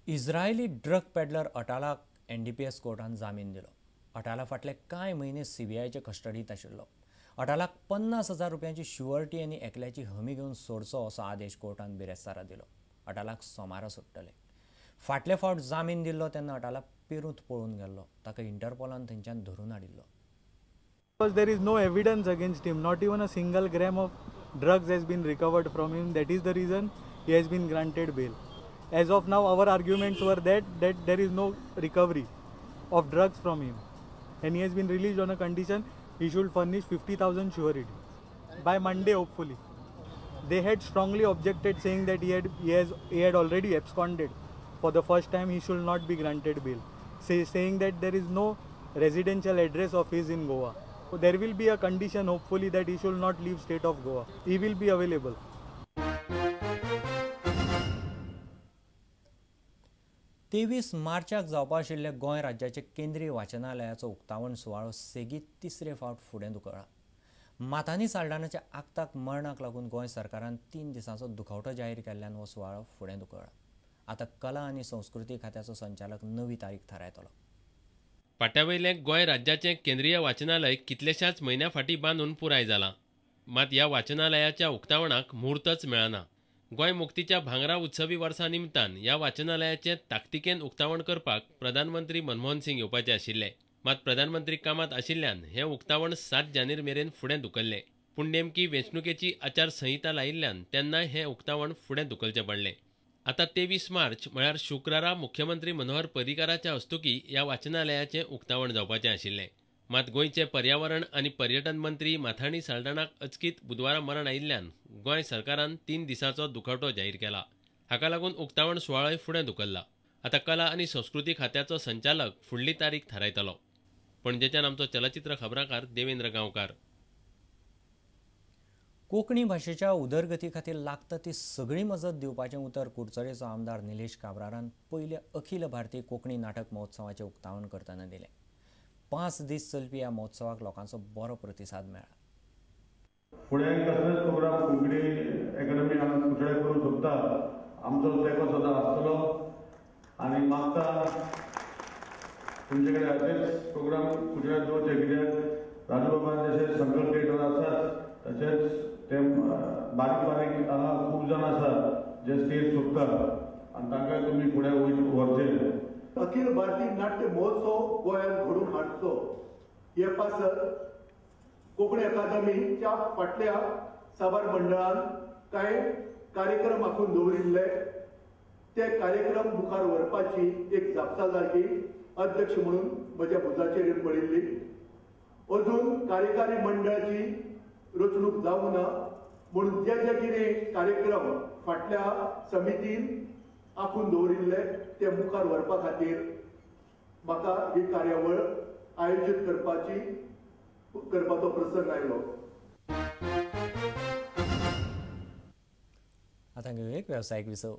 Israeli drug peddler अटालाक NDPS कोर्टान जामीन दिलो. अटाला फाटले कांय म्हयने सीबीआयचे कस्टडींत आशिल्लो. अटालाक 50,000 रुपयांची शुअरिटी आनी एकल्याची हमी घेवन सोडचो असो आदेश कोर्टान बिरेस्तारा दिलो. अटालाक सोमारा सोडटले. फाटले फावट जामीन दिल्लो तेन्ना अटाला पेरूंत पळून गेल्लो. ताका इंटरपोलान थंयच्यान धरून हाडिल्लो. Because there is no evidence against him, not even a single gram of drugs has been recovered from him. That is the reason he has been granted bail. As of now, our arguments were that there is no recovery of drugs from him, and he has been released on a condition he should furnish 50,000 surety by Monday, hopefully. They had strongly objected, saying that he had already absconded. For the first time, he should not be granted bail, saying that there is no residential address of his in Goa. So there will be a condition, hopefully, that he should not leave state of Goa. He will be available. 23 मार्चाक जावपा आशिल्ल्या गोंय राज्याचे केंद्रीय वाचनालयाचो उक्तावण सुवाळो सेगीत तिसरे फावट फुडें धुकळ्ळा. माथानी साल्डानाच्या आक्ताक मरणाक लागून गोंय सरकारान 3 दिसांचो दुखवटो जाहीर केल्ल्यान हो सुवाळो फुडें धुकळ्ळा. आतां कला आनी संस्कृती खात्याचो संचालक नवी तारीख थारायतलो. पाट्यावयलें गोंय राज्याचें केंद्रीय वाचनालय कितल्याशाच म्हयन्या फाटीं बांदून पुराय जालां. मात ह्या वाचनालयाच्या उक्तावणाक म्हूर्तच मेळना. गोंय मुक्तीच्या भांगरा उत्सवी वर्सा निमतान ह्या वाचनालयाचें ताकतिकेन उक्तावण करपाक प्रधानमंत्री मनमोहन सिंग येवपाचे आशिल्ले. मात प्रधानमंत्री कामांत आशिल्ल्यान हें उक्तावण 7 जानेर मेरेन फुडें धुकल्लें. पूण नेमकी वेंचणुकेची आचारसंहिता लायिल्ल्यान तेन्नाय हें उक्तावण फुडें धुकलचें पडलें. आतां 23 मार्च म्हळ्यार शुक्रारा मुख्यमंत्री मनोहर पर्रीकाराच्या हस्तुकीं ह्या वाचनालयाचें उक्तावण जावपाचें आशिल्लें. मात गोंयचे पर्यावरण आनी पर्यटन मंत्री माथानी साल्डाणाक अचकीत बुधवारा मरण आयिल्ल्यान गोंय सरकारान 3 दिसांचो दुखवटो जाहीर केला. हाका लागून उक्तावण सुवाळोय फुडें धुकल्ला. आतां कला आनी संस्कृती खात्याचो संचालक फुडली तारीख थारायतलो. पणजेच्यान आमचो चलचित्र खबराकार देवेंद्र गांवकार. कोंकणी भाशेच्या उदरगती खातीर लागता ती सगळी मजत दिवपाचें उतर कुडचडेचो आमदार निलेश काब्रालान पयल्या अखिल भारतीय कोंकणी नाटक महोत्सवाचें उक्तावण करतना दिलें. 5 दीस चलपी ह्या महोत्सवाक लोकांचो बरो प्रतिसाद मेळ्ळा. फुडें कसलेच प्रोग्राम कोंकणी अकादमी हांगा कुडचड्यार करूंक सोदता, आमचो तेंको सदां आसतलो आनी मागता तुमचे कडेन अशेच प्रोग्राम कुडचड्यार दवरचे. कित्याक राजूबाबान जशें संकल्प थिएटर आसाच, तशेंच ते बारीक बारीक हांगा खूब जाण आसात जे स्टेज सोदतात आनी तांकां तुमी फुडें व्हरचे. अखिल भारतीय नाट्य महोत्सव गोंयांत घडोवन हाडचो हे पासत कोंकणी अकादमीच्या फाटल्या साबार मंडळान कांय कार्यक्रम आंखून दवरिल्ले. ते कार्यक्रम मुखार व्हरपाची एक जापसालदारकी अध्यक्ष म्हणून म्हज्या भुजाचेर पडिल्ली. अजून कार्यकारी मंडळाची रचणूक जावंक ना म्हणून जे जे कितें कार्यक्रम फाटल्या समितीन आंखून दवरिल्ले ते मुखार व्हरपा खातीर म्हाका ही कार्यावळ आयोजीत करपाचो प्रसंग आयलो. आतां घेवया एक वेवसायीक विसव.